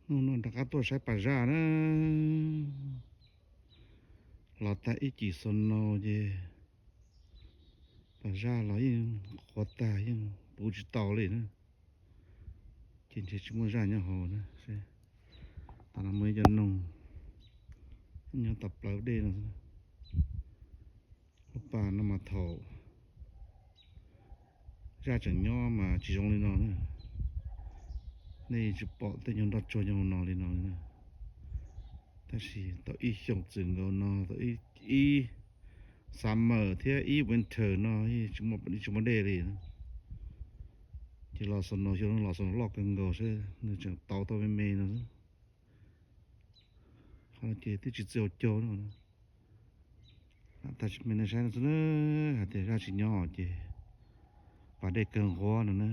Hnub no rov qab tuaj saib pas zaj na. Los tag ib cim snow ces pas zaj los yeej qhuav tag, yeej puv tsis tau li na. Ces ntshe tsis muaj zaj nyob hauv na. Tam no muaj ib co noog nyob tom plawv dej no. Lub pas no mas thaum zaj tseem nyob mas tsis zoo li no na. Nej tsis pom tej nyuag nroj tsuag nyob hauv no li no li na. Tab sis tau ib xyoo txwm nkaus no, tau ib summer thiab ib winter no tsis muaj dej li. Ces los snow, xyoo no los snow loj kawg nkaus xwb, nws tseem tau tau me me no xwb. Qhov no ces twb tsis txi hauv caug no. Tag sim me nej saib no xwb na, hais tias zaj tsis nyob ces pas dej kawg nquab no na.